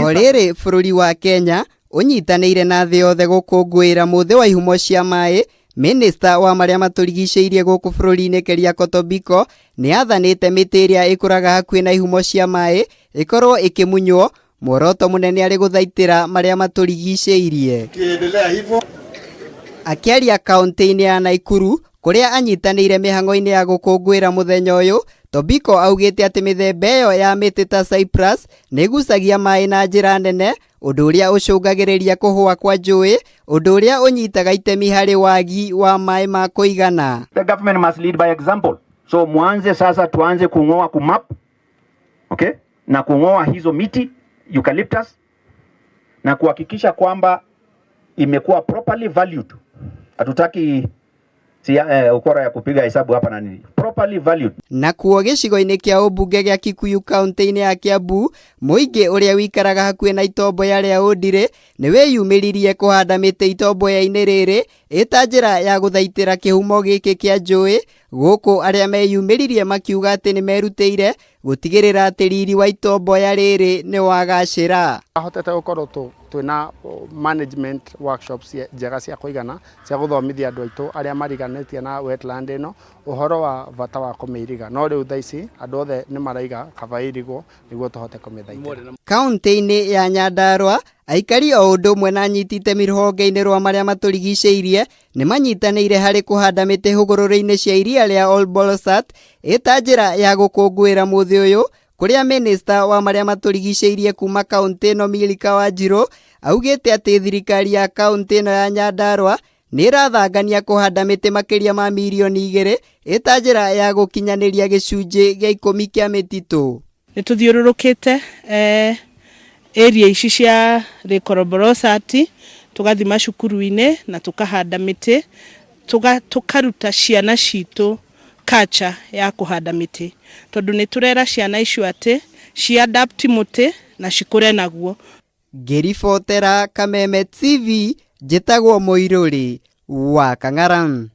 O rĩrĩ bũrũri wa Kenya ũnyitanĩire na thĩ yothe gũkũngũĩra mũthĩ wa ihumo cia maĩ, Minista wa marĩa matũrigicĩirie gũkũ bũrũri-inĩ Keriako Tobiko nĩ athanĩte mĩtĩ ĩrĩa ĩkũraga hakuhĩ na ihumo cia maĩ ĩkorwo ĩkĩmunywo, muoroto mũnene arĩ gũthaitĩra marĩa matũrigicĩirie. Tukiendelea hivyo Akĩaria kaũntĩ-inĩ ya Naikuru kũrĩa anyitanĩire mĩhang'o-inĩ ya gũkũngũĩra mũthenya ũyũ, Tobiko augĩte atĩ mĩthemba ĩyo ya mĩtĩ ta cypress nĩ ĩgucagia maĩ na njĩra nene, ũndũ ũrĩa ũcũngagĩrĩria kũhũa kwa njũĩ, ũndũ ũrĩa ũnyitaga itemi harĩ wagi wa maĩ ma kũigana. The government must lead by example. So mwanze sasa, tuanze kung'oa kumap, okay, na kung'oa hizo miti eucalyptus na kuhakikisha kwamba imekuwa properly valued. Hatutaki si, ukora ya kupiga hesabu hapa na nini, properly valued. Nakuo gĩcigo-inĩ kĩa ũmbunge gĩa Kikuyu kaũntĩ-inĩ ya Kiambu, mũingĩ ũrĩa wĩikaraga hakuhĩ na itomboya rĩa Ũndirĩ nĩ wĩyumĩririe kũhanda mĩtĩ itomboya-inĩ rĩrĩ ĩta njĩra ya gũthaitĩra kĩhumo gĩkĩ kĩa njũĩ, gũkũ arĩa meyumĩririe makiuga atĩ nĩ merutĩire gũtigĩrĩra atĩ riri wa itomboya rĩrĩ nĩ wagacĩra. Ahotete gũkorwo twĩna management workshops njega cia kũigana cia gũthomithia andũ aitũ arĩa mariganĩtie na wetland ĩno ũhoro wa bata wa kũmĩiriga, no rĩu thaa ici andũ othe nĩ maraiga kaba ĩirigwo nĩguo tũhote kũmĩthaitĩra. Kaũntĩ-inĩ ya Nyandarua, aikari o ũndũ ũmwe na anyiti itemi rũhonge-inĩ rwa marĩa matũrigicĩirie nĩ manyitanĩire harĩ kũhanda mĩtĩ hũgũrũrũ-inĩ cia iria rĩa Ol Bolosat ĩta njĩra ya gũkũngũĩra mũthĩ ũyũ, kũrĩa minista wa marĩa matũrigicĩirie kuma kaũntĩ ĩno Milika Wanjiru augĩte atĩ thirikari ya kaũntĩ ĩno ya Nyandarua nĩ ĩrathangania kũhanda mĩtĩ makĩria ma mirioni 2 ĩta njĩra ya gũkinyanĩria gĩcunjĩ gĩa 10 kĩa mĩtitũ. Nĩ tũthiũrũrũkĩte area ici cia Lake Olbolosat, tũgathiĩ macukuru-inĩ na tũkahanda mĩtĩ, tũkaruta ciana citũ culture ya kũhanda mĩtĩ, tondũ nĩ tũrera ciana icio atĩ ci adapt mũtĩ na cikũre naguo. Ngĩribotera Kameme TV, njĩtagwo Mũirũrĩ wa Kang'ara.